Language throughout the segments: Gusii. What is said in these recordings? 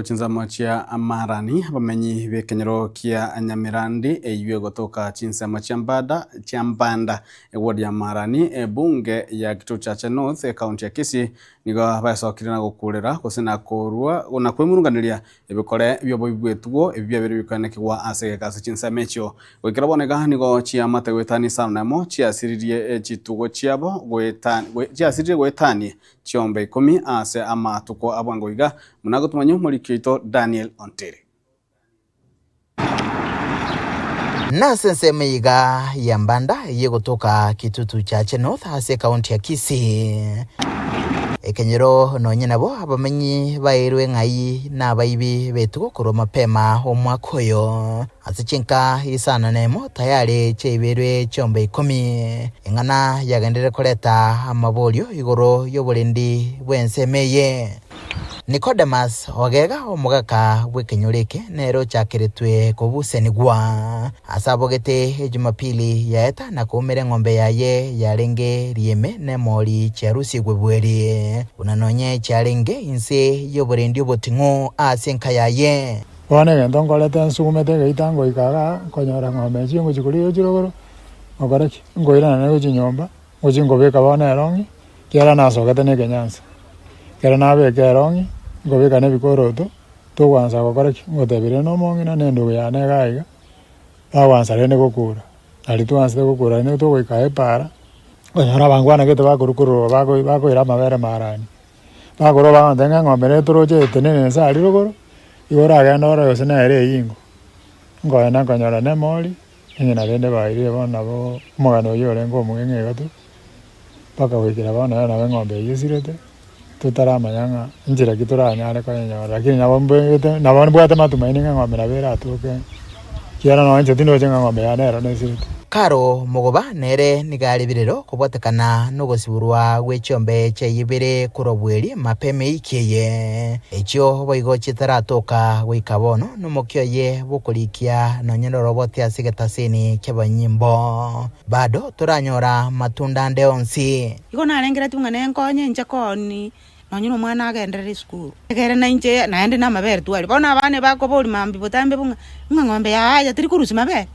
Chinsemo chia Marani, abamenyi b'ekenyoro kia Nyamirandi eyio egotoka chinsemo chia Mbada chia Mbanda, eward ya Marani, ebunge ya Kituchache North, ecounty ya Kisii, nigo baesokire na gokurera gose na korua na kwemurunganeria ebikore bi'oboibi bw'etugo ebi biabeire bikoenekigwa ase egeka ase chinsemo echio. Goikera bono iga nigo chiamate goetania isano na emo chiasiririe chitugo chiabo goeta chiasiririe goetania Chiombe ikomi ase amatuko a bwango iga, buna agotomanya omoriki oito Daniel Ontiri. Nase ensemo iga ya Mbanda eyio egotoka Kitutu Chache North ase ekaunti ya Kisii. Ekenyoro nonye nabo abamenyi baeirwe ng'ai nabaibi b'etugo korwa mapema omwaka oyo. Ase chinka isano nemo tayari chiaibeirwe chiombe ikomi. Eng'ana yagenderire koreta amaborio igoro y'oborendi bw'ensemo eye. Nikodemus Ogega, omogaka bw'ekenyoro eke, nere ochakeretwe kobusenigwa. Ase abogete Ejumapili yaeta na koumera eng'ombe yaye yarenge riime nemori chiarusigwe bweri, buna nonye chiarenge inse y'oborendi oboting'u ase enka yaye. Bono egento nkorete nsugumete egeita ngoika igaa, nkonyora ng'ombe echi ngochia koria gochia rogoro, ngokora ki? Nkoirana naye gochia nyomba, ngochia nkobeka bono erong'i, ekiagera nasogete na ekenyansa. Ekero nabeka erong'i, nkobeka na ebikoroto, togwansa gokora ki? Ngotebia rende omong'ina na endugu yane iga iga, bagwansa rende gokura, nario twansete gokura rende togoika epaara, okonyora abangwana gete bakorwa korwa bako bakoira amabere marani. Bakorwa bagontebia ng'a eng'ombe ere toroche etenene inse aria rogoro, igo oragende orore gose nere eyingo. Nkoenda nkonyora nemori, eng'ina rende bairire bono nabo omogano oyio orenge omong'eng'e iga tu, mpaka goikera bono ere nabo eng'ombe eyio esirete, totaramanya ng'a nchera ki toranyare koyenyora lakini nabo mbegete nabo mbwate matumaini ng'a eng'ombe nabo eratoke, ekiagera nonye inche tindoche ng'a eng'ombe yane ero nesirete. Karo mogoba nere nigo are birero kobwatekana nogosiborwa gwe chiombe chiaye ibere korwa bweri mapema eiki eye, echio boigo chitaratoka goika bono nomokia oye bw'okorikia nonye noroboti ase egetaseni ki'abanyimbo. Bado toranyora matunda ande onsi. Igo narengeretie ng'a nenkonye inche kooni Nonye nomwana agenderere esukuru, ekere nainche naende namabere tware. Bono abana ebakoboria mambia botambe bo ng'a ng'a ng'ombe yaye aye teri korusia mabere.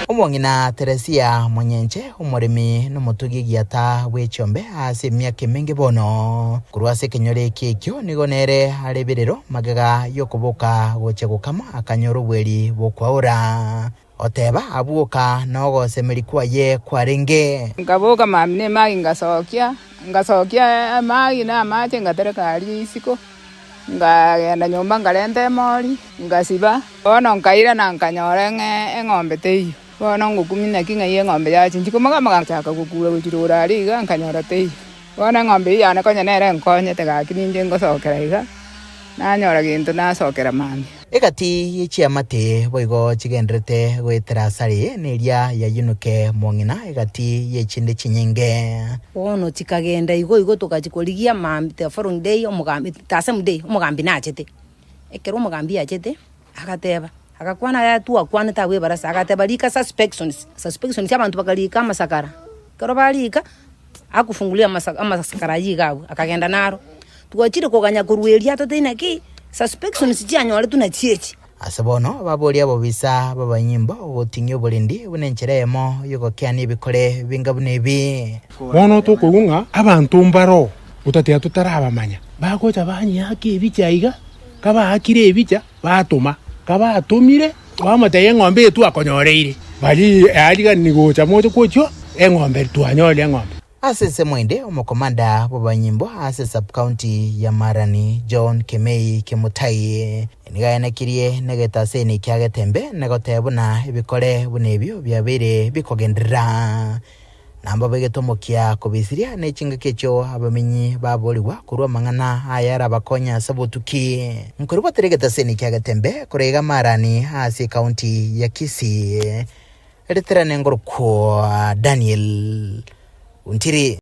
Omong'ina Teresia Monyenche, omoremi nomotugi egiata bw'echiombe ase emiaka emenge bono. Korwa ase ekenyoro eke ekio nigo nere are ebirero magega y'okoboka gochia gokama akanyora obweri bw'okwaora. Oteba, Abwoka nogosemeria kwaye kwarenge. Nkaboka mambia na emagi ngasokia, ngasokia emagi na amache ngatereka aria isiko, nkagenda nyomba nkarenta emori, ngasiba. Bono nkairana nkanyora ng'a eng'ombe teiyo. Bono ngokumia naki ng'ai eng'ombe yachinchia komoga-moga ngachaka gokura gochia rogoro aria iga nkanyora teiyo. Bono eng'ombe eyio yane konya nere enkonyete gaki ninche ngosokera iga, nanyora gento nasokera mambia. Egati ye chiamate boigo chigendererete goetera asare neria ya Yunuke mong'ina egati y'echinde chinyinge. Bono chikagenda igo igo togachia korigia mambia the following day omogambi the same day omogambi nachete. Ekero omogambi achete, agateba, agakwana aya twakwanete abwo ebarasa, agateba rika suspections, suspections abanto bakarika amasakara, ekero barika, Akofungulia amasakara ayio iga agwo, akagenda naro. Twachire koganya korwa eria totebie naki, suspections chianyoretwe nachio echi. Ase bono baborie abobisa b'abanyimbo goting'ia oborendi buna enchera eyemo y'ogokeania ebikore binga buna ebi. Bono tokoigwa ng'a abanto mbaroo gotatiga totarabamanya, bagocha banyeaka ebicha iga, kabaakire ebicha batoma, kabatomire Twamotebia eng'ombe eye twakonyoreire, baria earigani gocha moche gochio eng'ombe twanyorire eng'ombe. Ase ensemo ende, omokomanda bw'abanyimbo ase sub-county ya Marani, John Kemei Kimutai, nigo aenekirie negetaseni kia Getembe na goteba buna ebikore buna ebio biabeire bikogenderera. Na mbabegete omokia kobisiria ne chingaki echio abamenyi baborigwa korwa amang'ana aya arabakonye ase obotuki. Nkoribotera egetaseni kia Getembe korwa iga Marani ase ekaunti ya Kisii. Riterane ngorokwa Daniel Ontiri.